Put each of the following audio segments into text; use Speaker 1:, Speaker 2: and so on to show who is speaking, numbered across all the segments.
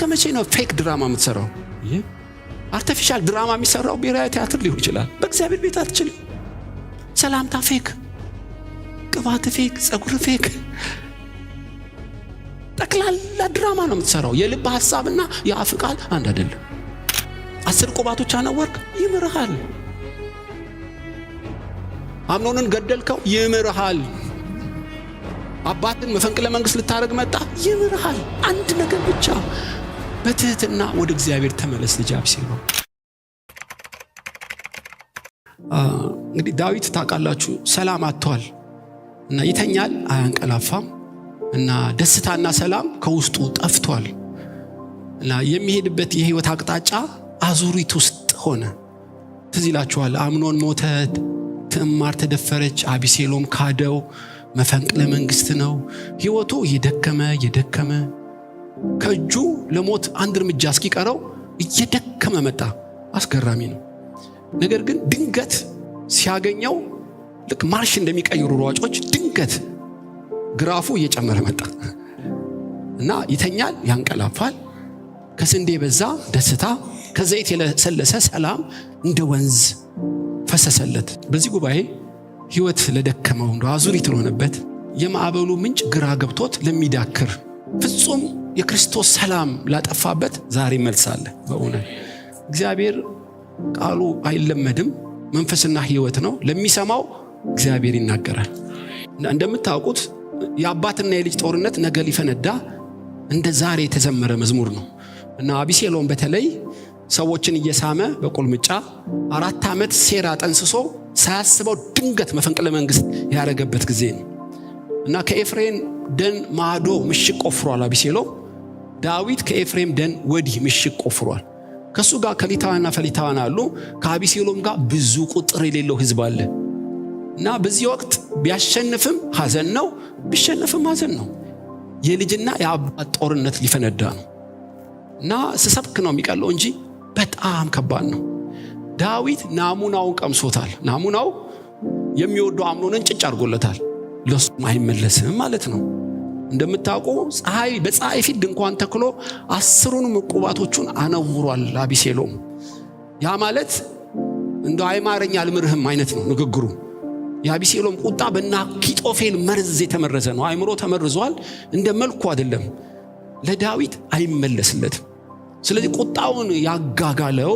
Speaker 1: እስከ መቼ ነው fake ድራማ የምትሰራው? Artificial ድራማ የሚሰራው ብሔራዊ ቲያትር ሊሆን ይችላል። በእግዚአብሔር ቤት አትችልም። ሰላምታ fake፣ ቅባት fake፣ ጸጉር fake፣ ጠቅላላ ድራማ ነው የምትሰራው። የልብ ሐሳብና የአፍ ቃል አንድ አይደለም። 10 ቁባቶች አነወርክ፣ ይምርሃል። አምኖንን ገደልከው፣ ይምርሃል። አባትን መፈንቅለ መንግስት ልታደርግ መጣ፣ ይምርሃል። አንድ ነገር ብቻ፣ በትህትና ወደ እግዚአብሔር ተመለስ ልጅ አብሴሎም። እንግዲህ ዳዊት ታውቃላችሁ ሰላም አጥቷል እና ይተኛል አያንቀላፋም እና ደስታና ሰላም ከውስጡ ጠፍቷል እና የሚሄድበት የህይወት አቅጣጫ አዙሪት ውስጥ ሆነ። ትዝ ይላችኋል፣ አምኖን ሞተ፣ ትዕማር ተደፈረች፣ አቢሴሎም ካደው፣ መፈንቅለ መንግስት ነው። ህይወቱ እየደከመ እየደከመ ከእጁ ለሞት አንድ እርምጃ እስኪቀረው እየደከመ መጣ። አስገራሚ ነው። ነገር ግን ድንገት ሲያገኘው ልክ ማርሽ እንደሚቀይሩ ሯጮች ድንገት ግራፉ እየጨመረ መጣ እና ይተኛል፣ ያንቀላፋል። ከስንዴ የበዛ ደስታ፣ ከዘይት የለሰለሰ ሰላም እንደ ወንዝ ፈሰሰለት። በዚህ ጉባኤ ህይወት ለደከመው እንደ አዙሪት ለሆነበት የማዕበሉ ምንጭ ግራ ገብቶት ለሚዳክር ፍጹም የክርስቶስ ሰላም ላጠፋበት ዛሬ መልስ አለ። በእውነት እግዚአብሔር ቃሉ አይለመድም፣ መንፈስና ህይወት ነው። ለሚሰማው እግዚአብሔር ይናገራል። እንደምታውቁት የአባትና የልጅ ጦርነት ነገ ሊፈነዳ እንደ ዛሬ የተዘመረ መዝሙር ነው እና አቢሴሎም በተለይ ሰዎችን እየሳመ በቁልምጫ 4 ዓመት ሴራ ጠንስሶ ሳያስበው ድንገት መፈንቅለ መንግስት ያደረገበት ጊዜ ነው እና ከኤፍሬም ደን ማዶ ምሽግ ቆፍሯል አቢሴሎም። ዳዊት ከኤፍሬም ደን ወዲህ ምሽግ ቆፍሯል። ከሱ ጋር ከሊታውያንና ፈሊታውያን አሉ። ከአቢሴሎም ጋር ብዙ ቁጥር የሌለው ህዝብ አለ እና በዚህ ወቅት ቢያሸንፍም ሐዘን ነው፣ ቢሸነፍም ሐዘን ነው። የልጅና የአባት ጦርነት ሊፈነዳ ነው እና ስሰብክ ነው የሚቀለው እንጂ በጣም ከባድ ነው። ዳዊት ናሙናውን ቀምሶታል። ናሙናው የሚወደው አምኖንን ጭጭ አድርጎለታል። ለሱም አይመለስም ማለት ነው። እንደምታውቁ ፀሐይ በፀሐይ ፊት ድንኳን ተክሎ 10ሩንም ዕቁባቶቹን አነውሯል አቢሴሎም። ያ ማለት እንደው አይማረኝ አልምርህም አይነት ነው ንግግሩ። የአቢሴሎም ቁጣ በእነ አኪጦፌል መርዝ የተመረዘ ነው። አእምሮ ተመርዟል። እንደ መልኩ አይደለም። ለዳዊት አይመለስለትም። ስለዚህ ቁጣውን ያጋጋለው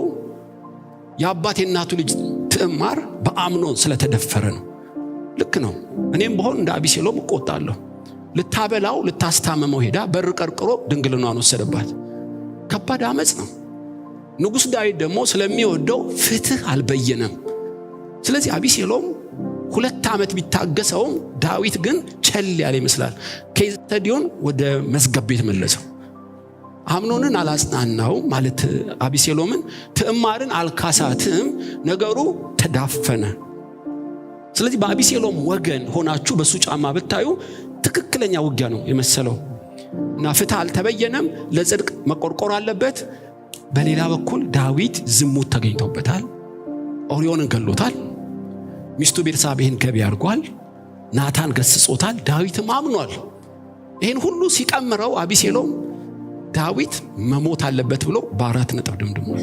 Speaker 1: የአባት የእናቱ ልጅ ትዕማር በአምኖን ስለተደፈረ ነው። ልክ ነው። እኔም ብሆን እንደ አቢሴሎም እቆጣለሁ። ልታበላው ልታስታመመው ሄዳ በር ቀርቅሮ ድንግልናዋን ወሰደባት። ከባድ አመፅ ነው። ንጉሥ ዳዊት ደግሞ ስለሚወደው ፍትህ አልበየነም። ስለዚህ አቢሴሎም 2 ዓመት ቢታገሰውም ዳዊት ግን ቸል ያለ ይመስላል። Case study ውን ወደ መዝገብ ቤት መለሰው። አምኖንን አላጽናናው ማለት አቢሴሎምን፣ ትዕማርን አልካሳትም። ነገሩ ተዳፈነ። ስለዚህ በአቢሴሎም ወገን ሆናችሁ በሱ ጫማ ብታዩ ትክክለኛ ውጊያ ነው የመሰለው እና ፍትህ አልተበየነም። ለጽድቅ መቆርቆር አለበት። በሌላ በኩል ዳዊት ዝሙት ተገኝቶበታል። ኦርዮንን ገሎታል። ሚስቱ ቤርሳቤህን ገቢ አድርጓል። ናታን ገስጾታል። ዳዊትም አምኗል። ይህን ሁሉ ሲቀምረው አቢሴሎም ዳዊት መሞት አለበት ብሎ በ4 ነጥብ ደምድሟል።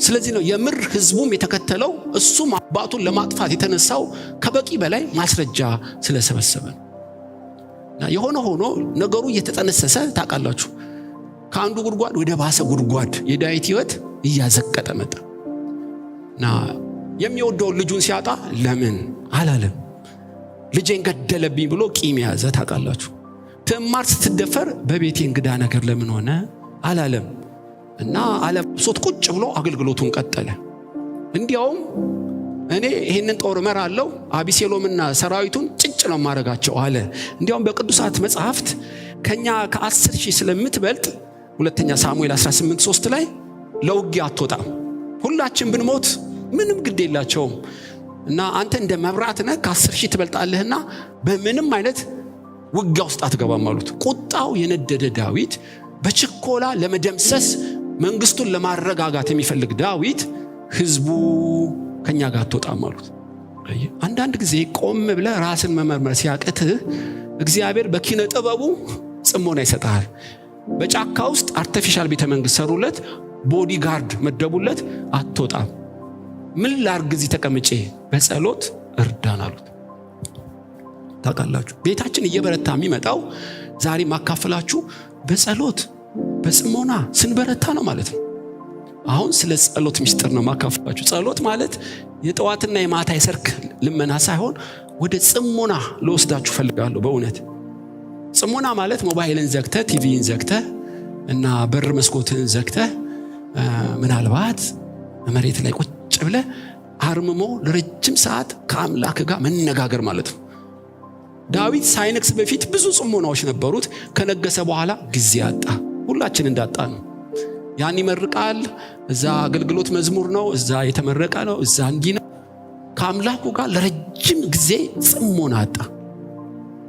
Speaker 1: ስለዚህ ነው የምር ህዝቡም የተከተለው እሱም አባቱን ለማጥፋት የተነሳው ከበቂ በላይ ማስረጃ ስለሰበሰበ ነው። እና የሆነ ሆኖ ነገሩ እየተጠነሰሰ ታውቃላችሁ፣ ከአንዱ ጉድጓድ ወደ ባሰ ጉድጓድ የዳዊት ህይወት እያዘቀጠ መጣ። እና የሚወደውን ልጁን ሲያጣ ለምን አላለም። ልጄን ገደለብኝ ብሎ ቂም ያዘ። ታውቃላችሁ፣ ትዕማር ስትደፈር በቤቴ እንግዳ ነገር ለምን ሆነ አላለም። እና አለብሶት ቁጭ ብሎ አገልግሎቱን ቀጠለ። እንዲያውም እኔ ይህንን ጦር እመራለሁ፣ አቢሴሎምና ሰራዊቱን ጭጭ ነው ማረጋቸው አለ። እንዲያውም በቅዱሳት መጽሐፍት ከኛ ከ10,000 ስለምትበልጥ ሁለተኛ ሳሙኤል 18:3 ላይ ለውጊያ አትወጣም፣ ሁላችን ብንሞት ምንም ግድ የላቸውም እና አንተ እንደ መብራት ነህ፣ ከ10,000 ትበልጣለህና በምንም አይነት ውጊያ ውስጥ አትገባም አሉት። ቁጣው የነደደ ዳዊት በችኮላ ለመደምሰስ መንግስቱን ለማረጋጋት የሚፈልግ ዳዊት ህዝቡ ከኛ ጋር አትወጣም አሉት። አንዳንድ ጊዜ ቆም ብለህ ራስን መመርመር ሲያቅትህ እግዚአብሔር በኪነ ጥበቡ ጽሞና ይሰጥሃል። በጫካ ውስጥ artificial ቤተ መንግስት ሰሩለት፣ bodyguard መደቡለት። አትወጣም። ምን ላርግ እዚህ ተቀምጬ? በጸሎት እርዳን አሉት። ታውቃላችሁ ቤታችን እየበረታ የሚመጣው ዛሬ ማካፈላችሁ በጸሎት በጽሞና ስንበረታ ነው ማለት ነው። አሁን ስለ ጸሎት ምስጢር ነው ማካፈላችሁ። ጸሎት ማለት የጠዋትና የማታ የሰርክ ልመና ሳይሆን ወደ ጽሞና ልወስዳችሁ ፈልጋለሁ። በእውነት ጽሞና ማለት ሞባይልን ዘግተህ፣ ቲቪን ዘግተህ እና በር መስኮትን ዘግተህ ምናልባት መሬት ላይ ቁጭ ብለህ አርምሞ ለረጅም ሰዓት ከአምላክ ጋር መነጋገር ማለት ነው። ዳዊት ሳይነግስ በፊት ብዙ ጽሞናዎች ነበሩት። ከነገሰ በኋላ ጊዜ አጣ። ሁላችን እንዳጣ ነው። ያን ይመርቃል፣ እዛ አገልግሎት መዝሙር ነው፣ እዛ የተመረቀ ነው፣ እዛ እንዲህ ነው። ከአምላኩ ጋር ለረጅም ጊዜ ጽሞና አጣ።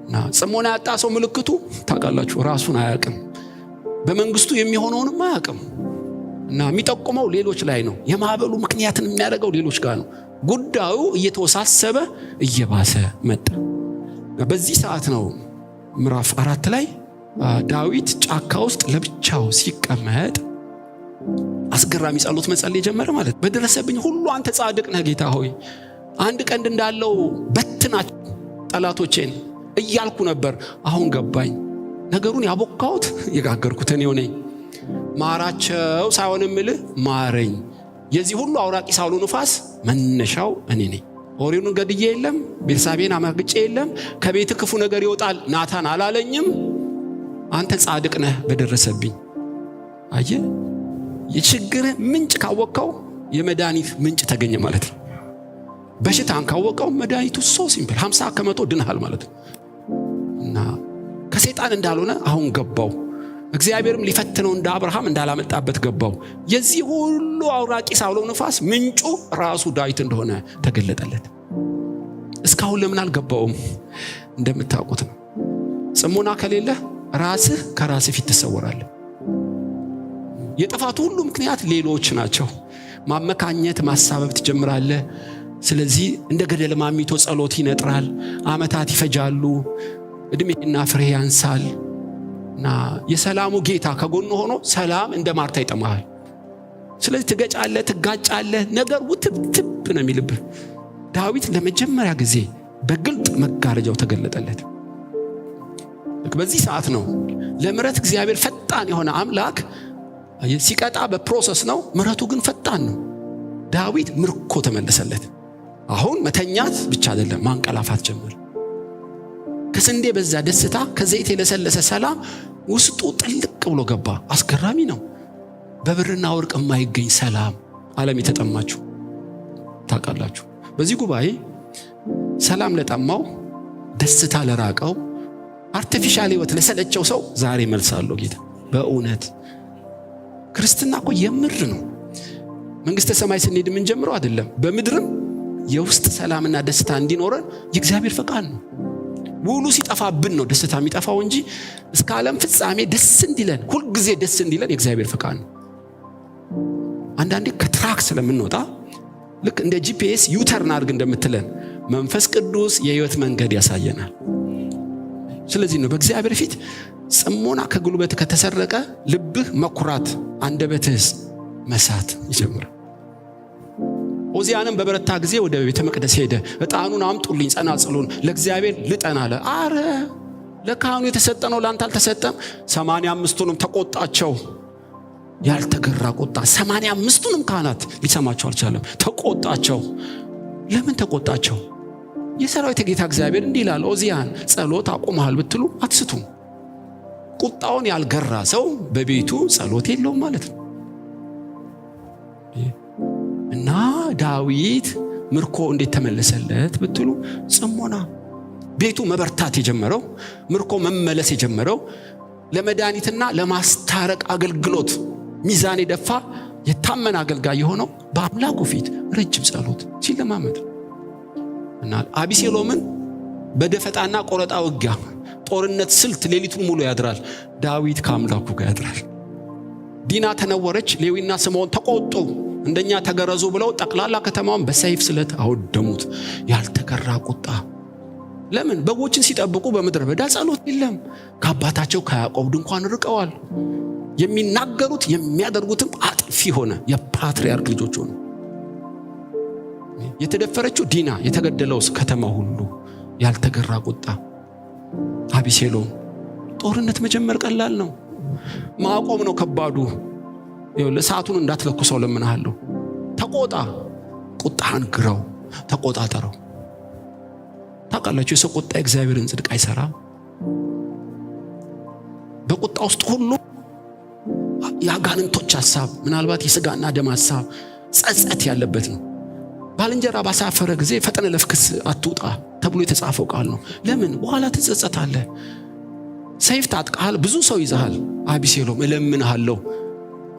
Speaker 1: እና ጽሞና ያጣ ሰው ምልክቱ ታውቃላችሁ፣ ራሱን አያውቅም፣ በመንግስቱ የሚሆነውንም አያውቅም። እና የሚጠቁመው ሌሎች ላይ ነው። የማዕበሉ ምክንያትን የሚያደርገው ሌሎች ጋር ነው። ጉዳዩ እየተወሳሰበ እየባሰ መጣ። በዚህ ሰዓት ነው ምዕራፍ 4 ላይ ዳዊት ጫካ ውስጥ ለብቻው ሲቀመጥ አስገራሚ ጸሎት መጸለይ ጀመረ። ማለት በደረሰብኝ ሁሉ አንተ ጻድቅ ነህ ጌታ ሆይ፣ አንድ ቀንድ እንዳለው በትናቸው ጠላቶቼን እያልኩ ነበር። አሁን ገባኝ። ነገሩን ያቦካሁት የጋገርኩት እኔው ነኝ። ማራቸው ሳይሆን እምልህ ማረኝ። የዚህ ሁሉ አውራቂስ አውሎ ንፋስ መነሻው እኔ ነኝ። ኦሪዮንን ገድዬ የለም፣ ቤርሳቤን አማግጬ የለም፣ ከቤት ክፉ ነገር ይወጣል ናታን አላለኝም። አንተ ጻድቅ ነህ በደረሰብኝ። አየህ፣ የችግርህ ምንጭ ካወቅከው የመድኃኒት ምንጭ ተገኘ ማለት ነው። በሽታን ካወቀው መድኃኒቱ so simple፣ 50% ድንሃል ማለት ነው። እና ከሰይጣን እንዳልሆነ አሁን ገባው። እግዚአብሔርም ሊፈትነው እንደ አብርሃም እንዳላመጣበት ገባው። የዚህ ሁሉ አውራቂስ አውሎ ንፋስ ምንጩ ራሱ ዳዊት እንደሆነ ተገለጠለት። እስካሁን ለምን አልገባውም? እንደምታውቁት ነው። ጽሞና ከሌለ ራስህ ከራስህ ፊት ትሰወራለህ። የጥፋቱ ሁሉ ምክንያት ሌሎች ናቸው። ማመካኘት፣ ማሳበብ ትጀምራለህ። ስለዚህ እንደ ገደል ማሚቶ ጸሎት ይነጥራል። ዓመታት ይፈጃሉ። እድሜና ፍሬ ያንሳል። እና የሰላሙ ጌታ ከጎን ሆኖ ሰላም እንደ ማርታ ይጠማሃል። ስለዚህ ትገጫለህ፣ ትጋጫለህ። ነገር ውትብትብ ነው የሚልብህ። ዳዊት ለመጀመሪያ ጊዜ በግልጥ መጋረጃው ተገለጠለት። በዚህ ሰዓት ነው ለምሕረት እግዚአብሔር ፈጣን የሆነ አምላክ ሲቀጣ በ process ነው፣ ምሕረቱ ግን ፈጣን ነው። ዳዊት ምርኮ ተመለሰለት። አሁን መተኛት ብቻ አይደለም ማንቀላፋት ጀመረ። ከስንዴ በዛ ደስታ፣ ከዘይት የለሰለሰ ሰላም ውስጡ ጥልቅ ብሎ ገባ። አስገራሚ ነው። በብርና ወርቅ የማይገኝ ሰላም ዓለም የተጠማችሁ ታውቃላችሁ። በዚህ ጉባኤ ሰላም ለጠማው፣ ደስታ ለራቀው፣ artificial ሕይወት ለሰለቸው ሰው ዛሬ መልስ አለው ጌታ። በእውነት ክርስትና እኮ የምር ነው። መንግስተ ሰማይ ስንሄድ የምንጀምረው አይደለም። በምድርም የውስጥ ሰላምና ደስታ እንዲኖረን የእግዚአብሔር ፈቃድ ነው። ውሉ ሲጠፋብን ነው ደስታ የሚጠፋው እንጂ እስከ ዓለም ፍጻሜ ደስ እንዲለን፣ ሁልጊዜ ደስ እንዲለን የእግዚአብሔር ፈቃድ ነው። አንዳንዴ ከ track ስለምንወጣ ልክ እንደ GPS U-turn አድርግ እንደምትለን መንፈስ ቅዱስ የህይወት መንገድ ያሳየናል። ስለዚህ ነው በእግዚአብሔር ፊት ጽሞና ከጉልበት ከተሰረቀ ልብህ መኩራት አንደበትህስ መሳት ይጀምራል። ኦዚያንም በበረታ ጊዜ ወደ ቤተ መቅደስ ሄደ። ዕጣኑን አምጡልኝ፣ ጸናጽሉን ለእግዚአብሔር ልጠን አለ። አረ ለካህኑ የተሰጠ ነው ለአንተ አልተሰጠም። 85ቱንም ተቆጣቸው። ያልተገራ ቁጣ። 85ቱንም ካህናት ሊሰማቸው አልቻለም። ተቆጣቸው። ለምን ተቆጣቸው? የሰራዊት ጌታ እግዚአብሔር እንዲህ ይላል፣ ኦዚያን ጸሎት አቁመሃል ብትሉ አትስቱም። ቁጣውን ያልገራ ሰው በቤቱ ጸሎት የለውም ማለት ነው። እና ዳዊት ምርኮ እንዴት ተመለሰለት ብትሉ ጽሞና። ቤቱ መበርታት የጀመረው፣ ምርኮ መመለስ የጀመረው፣ ለመድኃኒትና ለማስታረቅ አገልግሎት ሚዛን የደፋ የታመነ አገልጋይ የሆነው በአምላኩ ፊት ረጅም ጸሎት ሲለማመድ እና አቢሴሎምን በደፈጣና ቆረጣ ውጊያ ጦርነት ስልት ሌሊቱን ሙሉ ያድራል። ዳዊት ከአምላኩ ጋር ያድራል። ዲና ተነወረች። ሌዊና ስምዖን ተቆጡ። እንደኛ ተገረዙ ብለው ጠቅላላ ከተማውን በሰይፍ ስለት አወደሙት። ያልተገራ ቁጣ። ለምን? በጎችን ሲጠብቁ በምድረ በዳ ጸሎት የለም። ከአባታቸው ከያዕቆብ ድንኳን ርቀዋል። የሚናገሩት የሚያደርጉትም አጥፊ ሆነ። የፓትርያርክ ልጆች ሆኑ። የተደፈረችው ዲና፣ የተገደለውስ ከተማ ሁሉ። ያልተገራ ቁጣ። አቢሴሎም ጦርነት መጀመር ቀላል ነው፣ ማቆም ነው ከባዱ። እሳቱን እንዳትለኩሰው ለምንሃለሁ። ተቆጣ፣ ቁጣህን ግራው፣ ተቆጣጠረው። ታውቃላችሁ የሰው ቁጣ የእግዚአብሔርን ጽድቅ አይሰራም። በቁጣ ውስጥ ሁሉ የአጋንንቶች ሐሳብ፣ ምናልባት የስጋና ደም ሐሳብ፣ ጸጸት ያለበት ነው። ባልንጀራ ባሳፈረ ጊዜ ፈጠነ ለፍክስ አትውጣ ተብሎ የተጻፈው ቃል ነው። ለምን በኋላ ትጸጸታለህ። ሰይፍ ታጥቀሃል፣ ብዙ ሰው ይዘሃል። አቢሴሎም እለምንሃለሁ።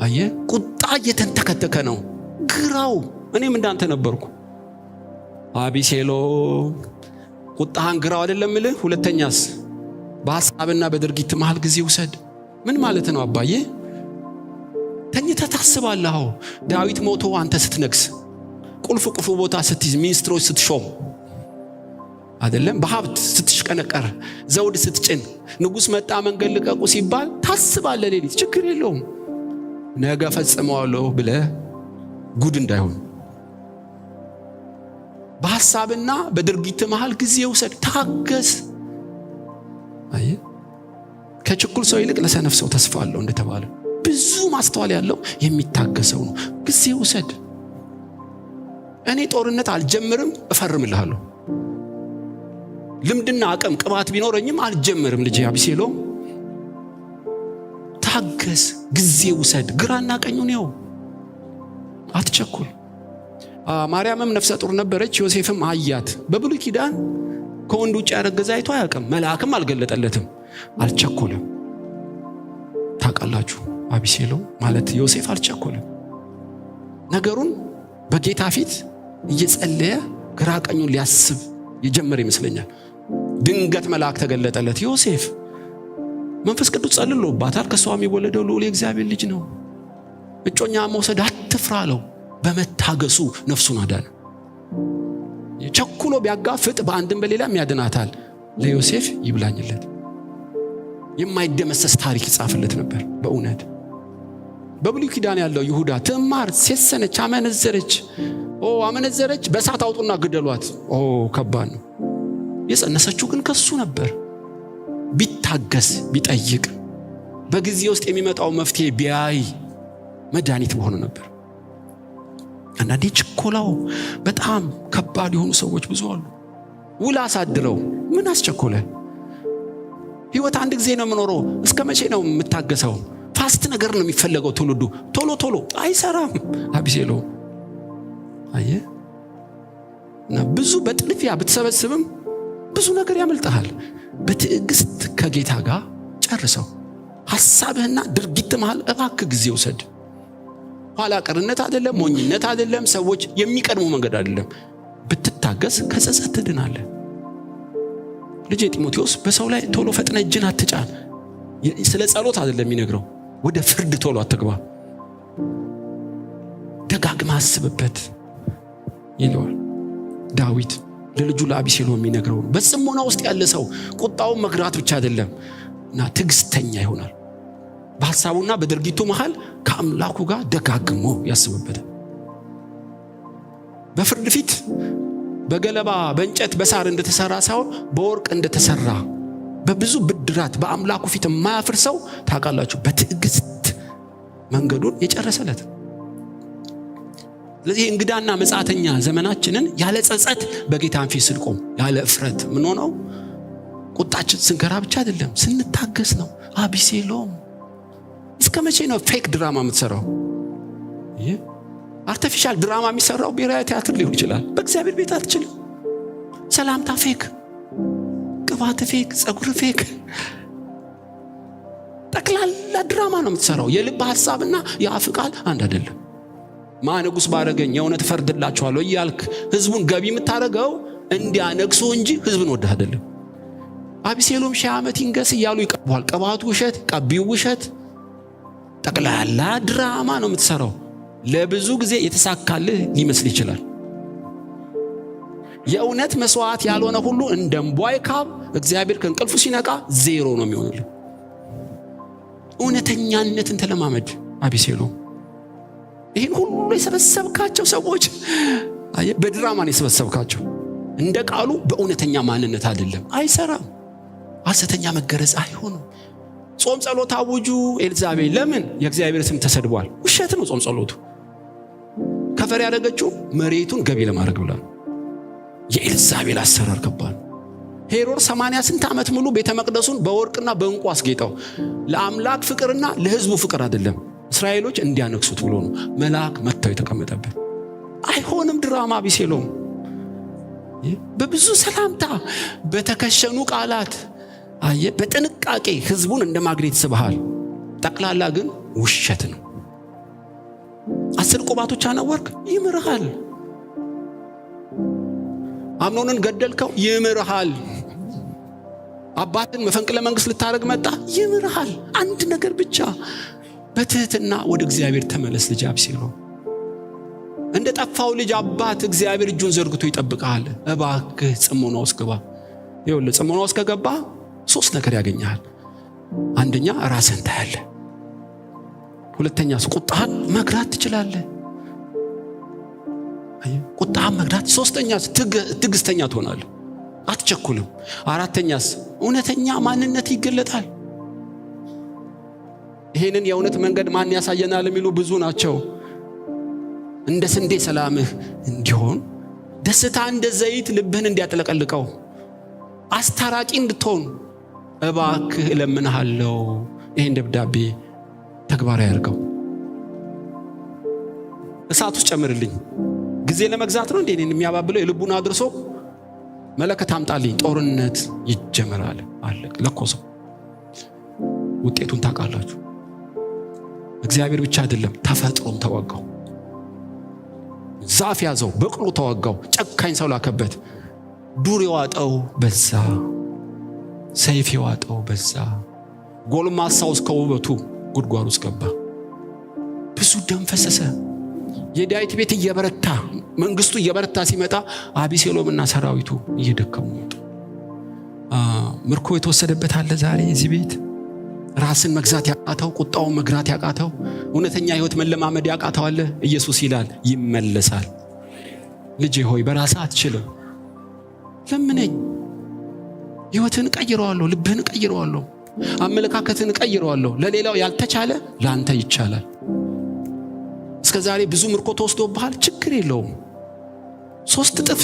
Speaker 1: አየህ ቁጣ እየተንተከተከ ነው። ግራው እኔም እንዳንተ ነበርኩ። አቢሴሎም ቁጣህን ግራው አይደለም እልህ። ሁለተኛስ በሐሳብና በድርጊት መሃል ጊዜ ውሰድ። ምን ማለት ነው አባዬ? ተኝተህ ታስባለህ። አዎ ዳዊት ሞቶ አንተ ስትነግስ፣ ቁልፍ ቁልፍ ቦታ ስትይዝ፣ ሚኒስትሮች ስትሾም አይደለም በሀብት ስትሽቀነቀር፣ ዘውድ ስትጭን፣ ንጉሥ መጣ መንገድ ልቀቁ ሲባል ታስባለህ። ሌሊት ችግር የለውም ነገ ፈጽመዋለሁ ብለህ ጉድ እንዳይሆን በሐሳብና በድርጊት መሃል ጊዜ ውሰድ፣ ታገስ። አየህ ከችኩል ሰው ይልቅ ለሰነፍ ሰው ተስፋ አለው እንደተባለ ብዙ ማስተዋል ያለው የሚታገሰው ነው። ጊዜ ውሰድ። እኔ ጦርነት አልጀምርም፣ እፈርምልሃለሁ። ልምድና አቅም ቅባት ቢኖረኝም አልጀምርም። ልጄ አቢሴሎም ታገስ፣ ጊዜ ውሰድ፣ ግራና ቀኙን ያው አትቸኩል። ማርያምም ነፍሰ ጡር ነበረች፣ ዮሴፍም አያት። በብሉይ ኪዳን ከወንድ ውጭ ያረገዘ አይቶ አያውቅም፣ መልአክም አልገለጠለትም። አልቸኮለም። ታውቃላችሁ አቢሴሎም ማለት ዮሴፍ አልቸኮለም። ነገሩን በጌታ ፊት እየጸለየ ግራ ቀኙን ሊያስብ የጀመረ ይመስለኛል። ድንገት መልአክ ተገለጠለት። ዮሴፍ መንፈስ ቅዱስ ጸልሎባታል። ከሷ የሚወለደው ልዑል የእግዚአብሔር ልጅ ነው፣ እጮኛ መውሰድ አትፍራ አለው። በመታገሱ ነፍሱን አዳነ። ቸኩሎ ቢያጋፍጥ በአንድም በሌላም ያድናታል። ለዮሴፍ ይብላኝለት፣ የማይደመሰስ ታሪክ ይጻፍለት ነበር። በእውነት በብሉይ ኪዳን ያለው ይሁዳ ትዕማር ሴሰነች፣ አመነዘረች። ኦ አመነዘረች፣ በእሳት አውጡና ግደሏት። ኦ ከባድ ነው። የጸነሰችው ግን ከሱ ነበር። ቢታገስ ቢጠይቅ በጊዜ ውስጥ የሚመጣው መፍትሄ ቢያይ መድኃኒት በሆነ ነበር። አንዳንዴ ችኮላው በጣም ከባድ የሆኑ ሰዎች ብዙ አሉ። ውል አሳድረው ምን አስቸኮለ? ህይወት አንድ ጊዜ ነው የምኖረው። እስከ መቼ ነው የምታገሰው? fast ነገር ነው የሚፈለገው። ትውልዱ ቶሎ ቶሎ አይሰራም። አቢሴሎም አየህ እና ብዙ በጥድፊያ ብትሰበስብም ብዙ ነገር ያመልጥሃል። በትዕግስት ከጌታ ጋር ጨርሰው። ሐሳብህና ድርጊት መሃል እባክህ ጊዜ ውሰድ። ኋላ ቀርነት አይደለም፣ ሞኝነት አይደለም፣ ሰዎች የሚቀድሙ መንገድ አይደለም። ብትታገስ ከጸጸት ትድናለህ። ልጄ ጢሞቴዎስ በሰው ላይ ቶሎ ፈጥነ እጅን አትጫን። ስለ ጸሎት አይደለም የሚነግረው፣ ወደ ፍርድ ቶሎ አትግባ፣ ደጋግማ አስብበት ይለዋል ዳዊት ለልጁ ለአቢሴሎም የሚነግረው ነው። በጽሞና ውስጥ ያለ ሰው ቁጣውን መግራት ብቻ አይደለም እና ትዕግስተኛ ይሆናል። በሐሳቡና በድርጊቱ መሃል ከአምላኩ ጋር ደጋግሞ ያስብበታል። በፍርድ ፊት በገለባ በእንጨት በሳር እንደተሰራ ሳይሆን በወርቅ እንደተሰራ በብዙ ብድራት በአምላኩ ፊት የማያፍር ሰው ታውቃላችሁ፣ በትዕግስት መንገዱን የጨረሰለት። ስለዚህ እንግዳና መጻተኛ ዘመናችንን ያለ ጸጸት በጌታን ፊት ስንቆም ያለ እፍረት ምን ሆነው ቁጣችን ስንገራ ብቻ አይደለም ስንታገስ ነው። አቢሴሎም እስከ መቼ ነው fake ድራማ የምትሰራው? artificial ድራማ የሚሰራው ብሔራዊ ቲያትር ሊሆን ይችላል። በእግዚአብሔር ቤት አትችልም። ሰላምታ fake፣ ቅባት fake፣ ጸጉር fake፣ ጠቅላላ ድራማ ነው የምትሰራው። የልብ ሀሳብና የአፍ ቃል አንድ አይደለም። ማ ንጉሥ ባረገኝ የእውነት እፈርድላችኋለሁ እያልክ ህዝቡን ገቢ የምታደርገው እንዲያነግሱ እንጂ ህዝብን ወደህ አይደለም። አቢሴሎም 1000 ዓመት ይንገስ እያሉ ይቀቧል። ቅባቱ ውሸት፣ ቀቢው ውሸት፣ ጠቅላላ ድራማ ነው የምትሰራው። ለብዙ ጊዜ የተሳካልህ ሊመስል ይችላል። የእውነት መስዋዕት ያልሆነ ሁሉ እንደ እምቧይ ካብ እግዚአብሔር ከእንቅልፉ ሲነቃ ዜሮ ነው የሚሆንልህ። እውነተኛነትን ተለማመድ አቤሴሎም። ይህን ሁሉ የሰበሰብካቸው ሰዎች በድራማ ነው የሰበሰብካቸው። እንደ ቃሉ በእውነተኛ ማንነት አይደለም። አይሰራም። ሐሰተኛ መገረዝ አይሆንም። ጾም ጸሎት አውጁ ኤልዛቤል። ለምን? የእግዚአብሔር ስም ተሰድቧል። ውሸት ነው ጾም ጸሎቱ። ከፈር ያደረገችው መሬቱን ገቢ ለማድረግ ብላ። የኤልዛቤል አሰራር ከባድ። ሄሮድ 80 ስንት ዓመት ሙሉ ቤተ መቅደሱን በወርቅና በእንቁ አስጌጠው። ለአምላክ ፍቅርና ለሕዝቡ ፍቅር አይደለም፣ እስራኤሎች እንዲያነግሱት ብሎ ነው። መልአክ መጥተው የተቀመጠበት። አይሆንም ድራማ አቤሴሎም። በብዙ ሰላምታ በተከሸኑ ቃላት አየ በጥንቃቄ ህዝቡን እንደ ማግኔት ስበሃል። ጠቅላላ ግን ውሸት ነው። 10 ቁባቶች አነወርክ፣ ይምርሃል። አምኖንን ገደልከው፣ ይምርሃል። አባትን መፈንቅለ መንግስት ልታደርግ መጣ፣ ይምርሃል። አንድ ነገር ብቻ በትህትና ወደ እግዚአብሔር ተመለስ ልጅ አቤሴሎም። እንደ ጠፋው ልጅ አባት እግዚአብሔር እጁን ዘርግቶ ይጠብቅሃል። እባክህ ጽሞና ውስጥ ግባ። ይኸውልህ ጽሞና ውስጥ ከገባ 3 ነገር ያገኛል። አንደኛ ራስህን ታያለህ። ሁለተኛ ቁጣህን መግራት ትችላለህ። ቁጣህን መግራት። ሶስተኛ ትዕግስተኛ ትሆናለህ፣ አትቸኩልም። አራተኛስ እውነተኛ ማንነት ይገለጣል። ይሄንን የእውነት መንገድ ማን ያሳየናል የሚሉ ብዙ ናቸው። እንደ ስንዴ ሰላምህ እንዲሆን፣ ደስታ እንደ ዘይት ልብህን እንዲያጥለቀልቀው፣ አስታራቂ እንድትሆን እባክህ እለምንሃለሁ። ይሄን ደብዳቤ ተግባራዊ አድርገው። እሳት ውስጥ ጨምርልኝ። ጊዜ ለመግዛት ነው እንዴ እኔን የሚያባብለው? የልቡን አድርሶ መለከት አምጣልኝ፣ ጦርነት ይጀምራል። አለቅ ለኮሰው። ውጤቱን ታውቃላችሁ። እግዚአብሔር ብቻ አይደለም፣ ተፈጥሮም ተዋጋው። ዛፍ ያዘው፣ በቅሎ ተዋጋው፣ ጨካኝ ሰው ላከበት። ዱር የዋጠው በዛ፣ ሰይፍ የዋጠው በዛ። ጎልማሳው እስከ ውበቱ ጉድጓድ ውስጥ ገባ። ብዙ ደም ፈሰሰ። የዳዊት ቤት እየበረታ መንግስቱ እየበረታ ሲመጣ አቤሴሎምና ሰራዊቱ እየደከሙ መጡ። ምርኮ የተወሰደበት አለ ዛሬ እዚህ ቤት። ራስን መግዛት ያቃተው፣ ቁጣውን መግራት ያቃተው፣ እውነተኛ ህይወት መለማመድ ያቃተው አለ። ኢየሱስ ይላል ይመለሳል። ልጄ ሆይ በራስህ አትችልም፣ ለምነኝ፣ ህይወትህን እቀይረዋለሁ፣ ልብህን እቀይረዋለሁ፣ አመለካከትህን እቀይረዋለሁ። ለሌላው ያልተቻለ ለአንተ ይቻላል። እስከ ዛሬ ብዙ ምርኮ ተወስዶብሃል፣ ችግር የለውም። 3 እጥፍ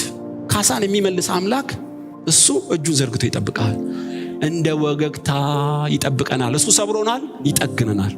Speaker 1: ካሳን የሚመልስ አምላክ እሱ እጁን ዘርግቶ ይጠብቅሃል። እንደ ወገግታ ይጠብቀናል። እሱ ሰብሮናል፣ ይጠግነናል።